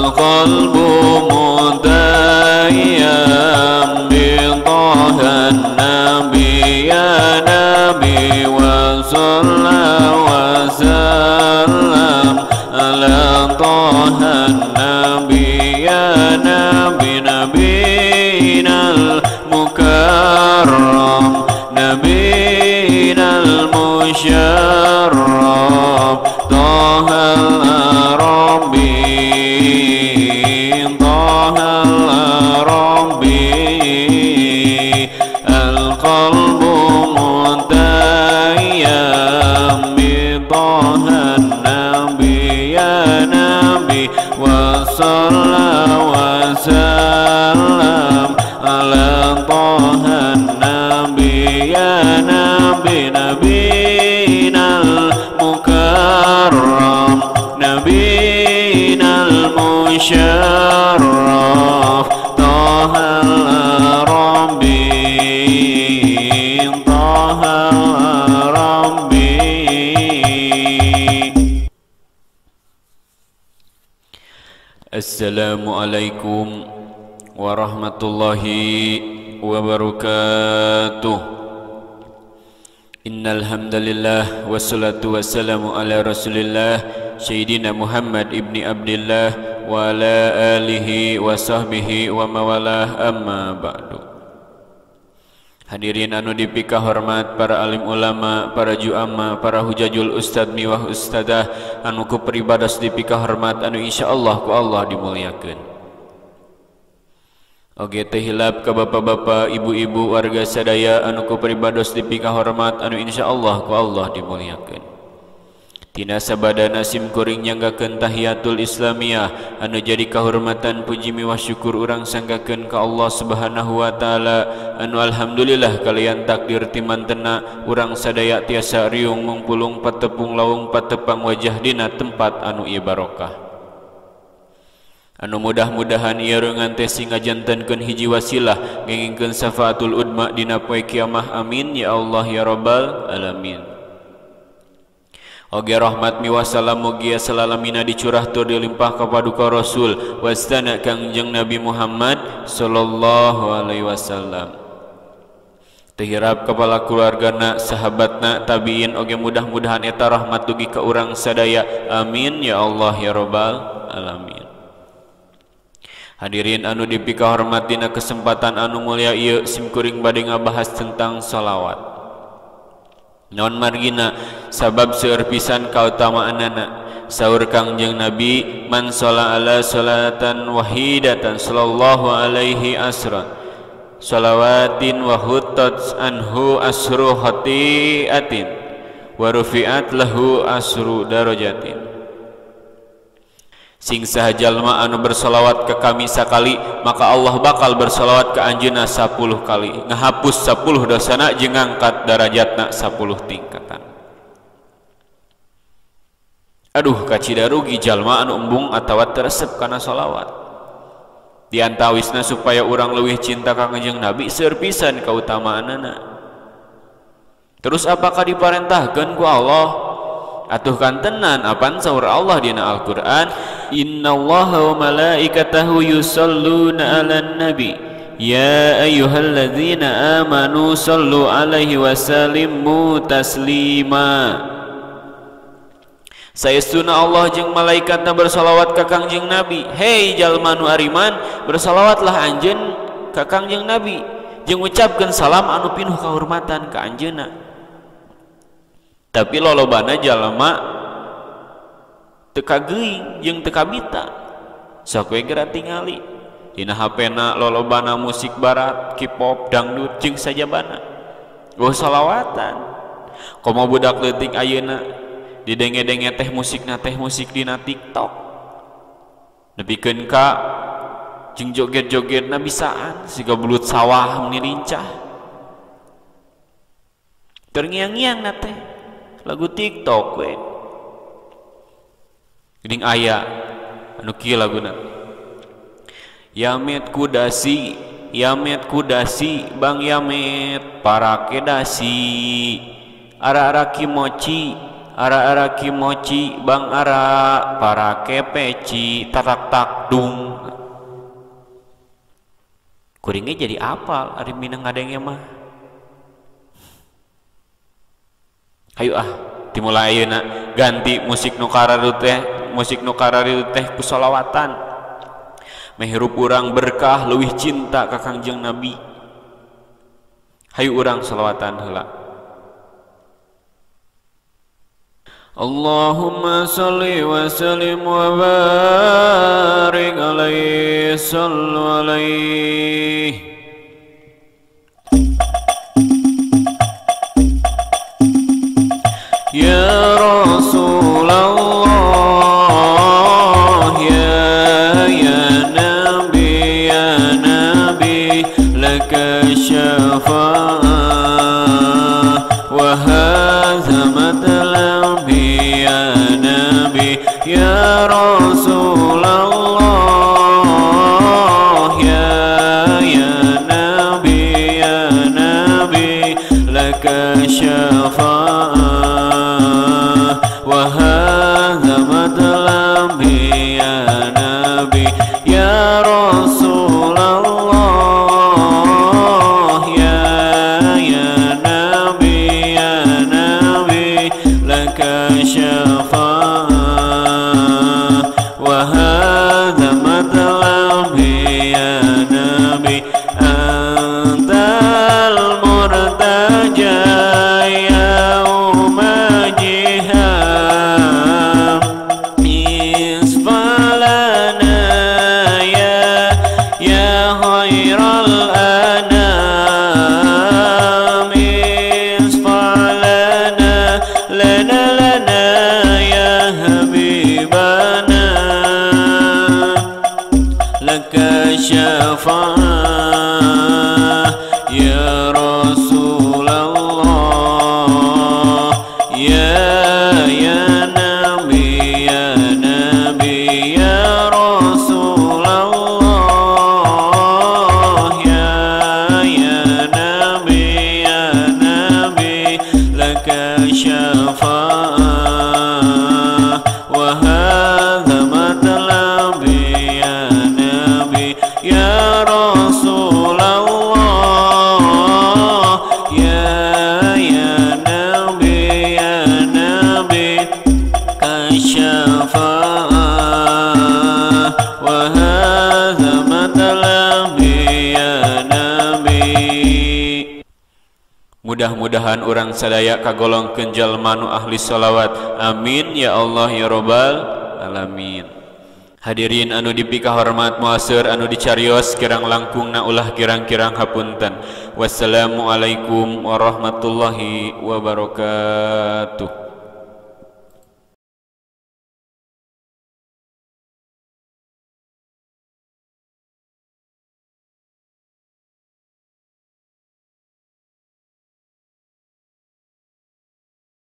القلب متيم بطه النبي يا نبي وصلى وسلم على طه النبي يا نبي نبينا المكرم نبينا المشرف طه العربي طه العربي القلب متيم بطه النبي يا نبي وصلى وسلم على طه النبي يا نبي نبينا المكرم نبينا المشرف طه العربي طه العربي. Assalamualaikum warahmatullahi wabarakatuh. Innal hamdalillah wassalatu wassalamu ala Rasulillah Sayyidina Muhammad ibni Abdillah wa ala alihi wa sahbihi wa mawalah, amma ba'du. Hadirin anu dipika hormat para alim ulama, para juama, para hujajul ustad miwah ustadah anu ku pribados dipika hormat anu insyaallah ku Allah dimuliakeun. Oge teu hilap ka bapak-bapak, ibu-ibu, warga sadaya anu ku pribados dipika hormat anu insyaallah ku Allah dimuliakeun. Tina sabadana sim kuring nyanggakeun tahiyatul islamiyah anu jadi kahormatan puji miwah syukur urang sanggakeun ka Allah Subhanahu wa taala anu alhamdulillah kalian takdir timantena urang sadaya tiasa riung mungpulung patepung laung patepang wajah dina tempat anu ieu barokah. Anu mudah-mudahan ieu reungan teh sing ngajantenkeun hiji wasilah ngengingkeun syafaatul udma dina poe kiamah, amin ya Allah ya rabbal alamin. Oge rahmat miwah salam mugia selalamina dicurah tur dilimpah ka paduka Rasul wastana Kangjeng Nabi Muhammad sallallahu alaihi wasallam. Tehirap kepala keluargana, sahabatna, tabiin oge mudah-mudahan eta rahmat dugi ka urang sadaya, amin ya Allah ya rabbal alamin. Hadirin anu dipika hormat dina kesempatan anu mulia ieu sim kuring bade ngabahas tentang sholawat. Non margina sabab seueur pisan kautamaanana. Saur Kangjeng Nabi man sholla ala sholatan wahidatan sallallahu alaihi asran sholawatin wa huttat anhu asru khati'atin wa rufi'at lahu asru darajatin. Sing saha jalma anu bersolawat ke kami sakali maka Allah bakal bersolawat ke anjeunna 10 kali, ngahapus 10 dosana jeung ngangkat darajatna 10 tingkatan. Aduh kacida rugi jalma anu embung atawa teresep kana solawat. Diantawisna supaya urang leuwih cinta ka Kangjeng Nabi seueur pisan kautamaanana. Terus apakah diparentahkeun ku Allah? Atuh kantenan apan saur Allah dina Al-Qur'an, innallaha wa malaikatahu yusalluna 'alan nabi ya ayyuhalladzina amanu sallu 'alaihi wa sallimu taslima. Saestuna Allah jeung malaikatna bersolawat ka Kangjeng Nabi. Hei jalma nu ariman, bersolawatlah anjeun ka Kangjeng Nabi jeung ucapkeun salam anu pinuh kahormatan ka anjeunna. Tapi lolobana jalma teu kageuing jeung teu kabita. Sok we geura tingali dina HP-na lolobana musik barat, K-pop, dangdut jeung sajabana. Eueuh solawatan. Komo budak leutik ayeuna didenge-denge teh musikna teh musik dina TikTok. Nepikeun ka jeung joget-jogetna bisaan siga belut sawah meni lincah. Terngiang-ngiang na teh lagu TikTok we. Geuning aya anu kieu laguna. Yamet kudasi, yamet kudasi, bang yamet parakedasi. Ara-ara kimochi, Ara-ara kimoci bang ara para kepeci tatak tak dung. Kuringnya jadi apal ari minang ngadenge mah. Hayu ah dimulai ayeuna ganti musik nu kararitu teh, musik nu kararitu teh ku sholawatan. Meh hirup urang berkah leuwih cinta ka Kangjeng Nabi. Hayu urang sholawatan heula. Allahumma salli wa sallim wa barik alaihi sallu alaihi. Ya Rasulullah, ya ya Nabi, ya Nabi, laka syafa'ah wa hadza matlabi ya Nabi, ya Rasulullah, ya ya Nabi, ya Nabi, laka syafa'ah wa hadza matlabi ya Nabi, ya Rasulullah, ya ya Nabi, ya Nabi, laka syafa'ah wa hadza matlabi ya Nabi, antal murtaja yauma jihad isfalana ya ya khairal anam, isfalana lana lana ya habibana, laka syafa'ah ya Rasulullah, ya ya Nabi, ya Nabi, ya Rasulullah, ya ya Nabi, ya Nabi, laka syafa'ah wa hadza matlabi ya Nabi, ya Rasulullah, ya ya Nabi, ya Nabi, kasyafa'ah wa hadza matlabi ya Nabi. Mudah-mudahan urang sadaya kagolongkeun jalma nu ahli sholawat. Amin ya Allah ya robbal alamin. Hadirin anu dipikahormat muaseur anu dicarios kirang langkungna ulah kirang-kirang hapunten. Wassalamualaikum warahmatullahi wabarakatuh.